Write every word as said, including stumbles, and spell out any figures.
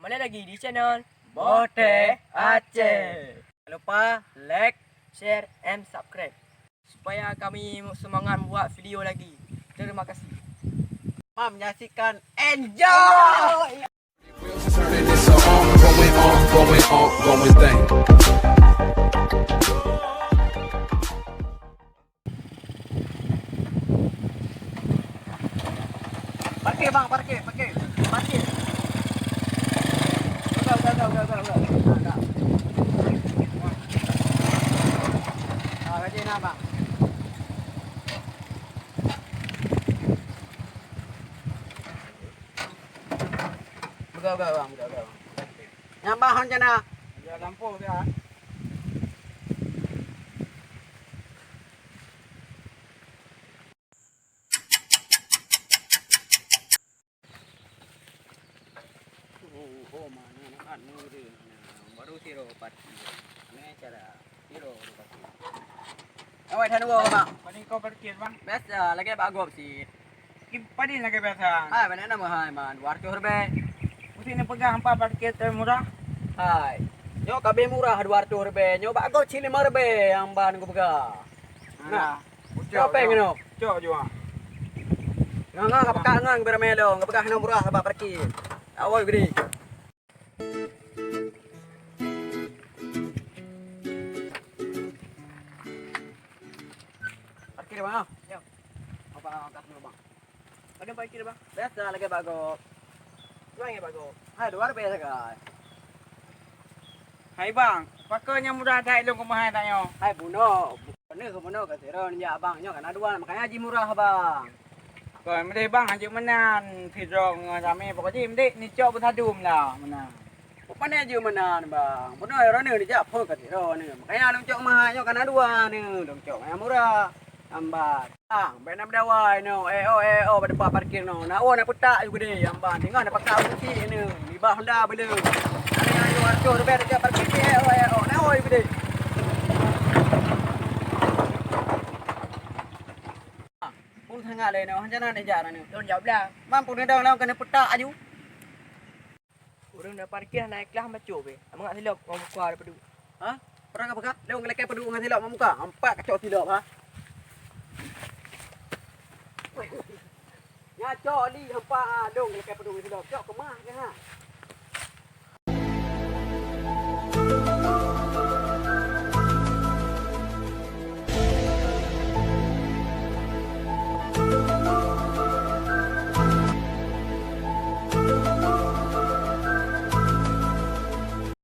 Balik lagi di channel Boh Teh Aceh. Jangan lupa like, share, and subscribe supaya kami semangat membuat video lagi. Terima kasih. Selamat menyaksikan, enjoy! Turning this on, going on, going on, going thing. Parkir, bang, parkir, parkir, parkir. Udah, udah, udah, udah, udah, udah. Nah, dah. Ah, rajin lah, bang. Beugah, beugah, bang, beugah, beugah, bang. Nyang bah hon cana. Ya, lampôh dah. Oh, oh, mana anak anu dia? Baru siro pati. Ni cara siro pati. Awai, than woe, bang. Pani kau parkir, bang? Biasa, lagèe bak gob sit. Ki-, padin lagèe biasa. Hai, bana nama hai, man. Dua ratus ribèe. Mesti ni peugah hampa parkir termurah. Hai. Nyoe kabeh murah dua ratus ribèe. Nyoe bak gob cit lima ribèe nyang ban kupeugah. Nah. Nah. Ucok. Siapa yang jua. Kena? Cok jua. Ngan, ngan, kapeugah ngan, biar melong. Kapeugah kena murah, sabab parkir. Awai, gede. Parkir, bang, ah. Ya. Apa angkat dulu, bang? Ada parkir, bang. Biasa lagèe bak gob. Cuba lagèe bak gob. Hai, dua ribèe sagai. Hai, bang, pakon nyang murah that lôn keumahan tanyoe? Hai, bunoe. Bunoe keu bunoe ka sidroe jak abang nyoe kana dua, makanya ji murah, bang. Kon meudeh, bang, hanjeuet meunan sidroe ngon ramé pokok jih meudeh ni cok beusadum lah meunan. Bukan jeuet meunan, bang. Bunoe droeneuh dijak phon ka sidroe neuh. Makanya lôn cok mahai nyoe kana dua neuh. Lôn cok nyang murah. Lambat. Bang, bèk na meudawai nyoe. Eh, oh, eh, oh, bak teumpat parkir nyoe. Na, oh, na peutak ju geude. Nyang ban, teungoh na pakat kunci nyoe. Nibak Honda beu le. Ada nyang dua ratus ribèe dekat parkir, eh, oh, eh, oh. Na, oh, ju geude. Pun sangat le nyoe, hana jak nyoe. Lôn jawab lah. Mampu neudong lom keuneuk peutak aju. Ureueng na parkir hana ikhlas bacut beh. Amangat silop ngon muka ada peuduek. Ha? Peurang apa kah? Lewat ngelakèe peuduek ngon silop ngon muka. Empat kacok silop, ha? Nya cok li hampa, ah, dong ngelakèe peuduek ngon silop. Cok keumah ke, ha?